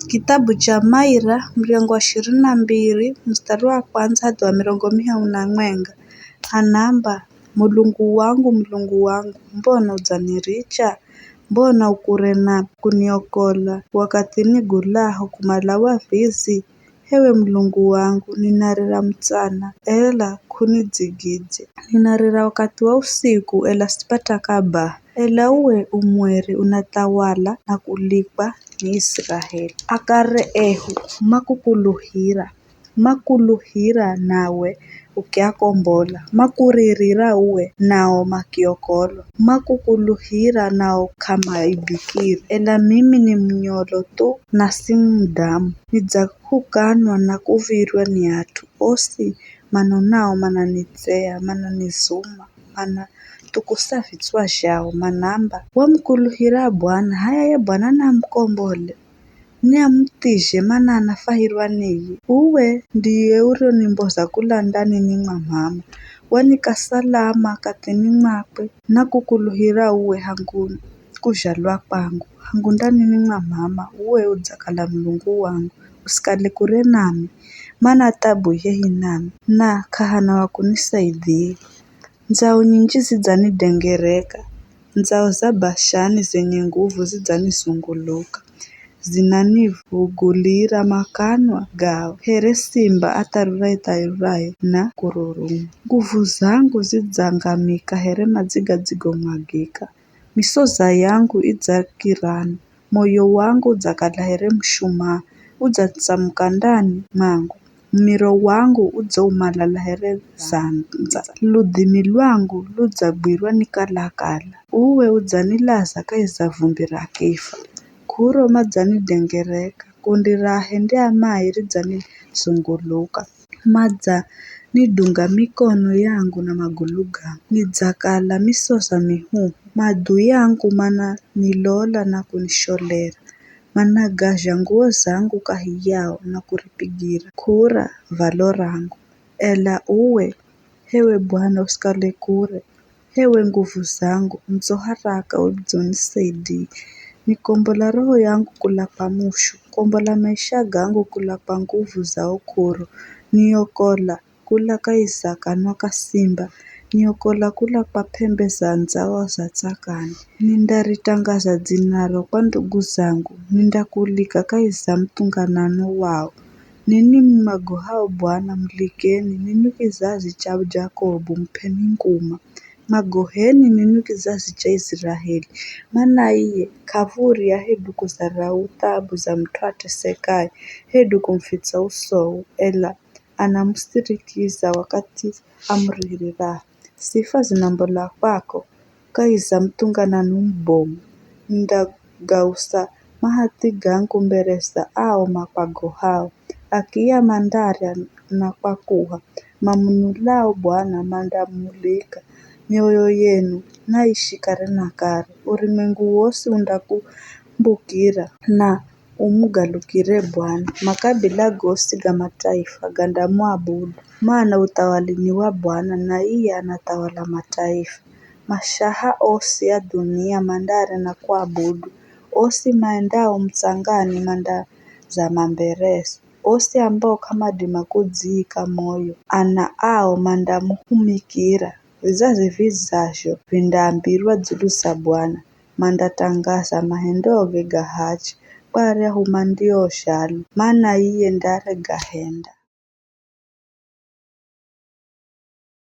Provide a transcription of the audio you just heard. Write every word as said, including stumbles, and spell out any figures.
Kitabu cha Maira, muryango wa ishirini na mbiri, mustari wa kwandza hatha wa mirongo mihahu na mwenga, anamba, "Mulungu wangu, Mulungu wangu, mbona udzaniricha? Mbona ukure na kuniokola wakathi nigulaho kumalawa vizi? Hewe Mulungu wangu, ninarira mutsana, ela k'unidzigidze. Ninarira wakathi wa usiku, ela sipata kabaha. Ela uwe u mweri unathawala na kulikwa ni Israeli. Akare ehu makukuluhira, makuluhira nawe ukiakombola, makuririra uwe nao makiokolwa, makukuluhira nao k'amaibikire. Ela mimi ni munyolo thu na si mudamu, nidzahukanwa na kuvirwa ni at'u osi, manonao mananitseya, mananizuma, manathukusa vitswa zhao, manamba, 'Wamukuluhira Bwana, h'aya ye Bwana namukombole, niamuthizhe, mana anafwahirwa niye. Uwe ndiye urionimboza kula ndanini mwa mama, wanika salama kathini mwakwe, na kukuluhira uwe hangu kuzhalwa kwangu, hangu ndanini mwa mama, uwe udzakala Mulungu wangu, usikale kure nami, mana thabu i hehi nami, na k'ahana wa kunisaidhia. Ndzau nyinji zidzanidengereka, ndzau za Bashani zenye nguvu zidzanizunguluka, zinanivugulira makanwa gao, here simba atharuraye-tharuraye na kururuma. Nguvu zangu zidzangamika here madzi gadzigomwagika. Misoza yangu idzakirana, moyo wangu udzakala here mushumaa, udzatsamuka ndani mwangu, mumiro wangu udzaumalala here zandza, ludhimi lwangu ludzagwirwa ni kalakala. Uwe udzanilaza kahi za vumbi ra kifa, k'uro madzanidengereka, kundi ra ahendi a mai ridzanizunguluka. Madzanidunga mikono yangu na magulu gangu, nidzakala misoza mihuhu. Maadhui angu mananilola na kunisholera, managazha nguwo zangu kahi yao na kuripigira k'ura valo rangu. Ela uwe, hewe Bwana, usikale kure, hewe nguvu zangu, ndzo haraka udzonisaidie. Nikombola roho yangu kula kwa mushu, kombola maisha gangu kula kwa nguvu za ukuru, niokola kula kahi za kanwa ka simba, niokola kula kwa p'embe za ndzau za tsakani. Nindaritangaza dzinaro kwa ndugu zangu, nindakulika kahi za muthunganano wao. Ninwi mumagohao Bwana, mulikeni, ninwi kizazi cha Jakobu, mup'eni nguma. Magoheni ninwi kizazi cha Israeli, mana iye k'av̱urya hedu kudharau thabu za mut'u atesekaye, hedu kumufitsa usowe, ela anamusirikiza wakathi amurihiriraho. Sifa zinambola kwako kahi za muthunganano mubomu. Nindagausa mahathi gangu mbere za ao makwagohao, akiya mandarya na kwakuha, mamunulao Bwana mandamulika. Mioyo yenu naishi kare na kare. Urumwengu wosi undakumbukira na umugalukire Bwana. Makabila gosi ga mataifa gandamuabudu, mana uthawali ni wa Bwana, na iye anathawala mataifa. Mashaha osi a dhunia mandarya na kuabudu, osi maendao mutsangani mandazama mbereze. Osi ambao k'amadima kudziika moyo, ana ao mandamuhumikira. Vizazi vizazho vindaambirwa dzulu za Bwana, mandathangaza mahendoge ga hachi kwa aryahu mandiozhalwa, mana iye ndarega henda.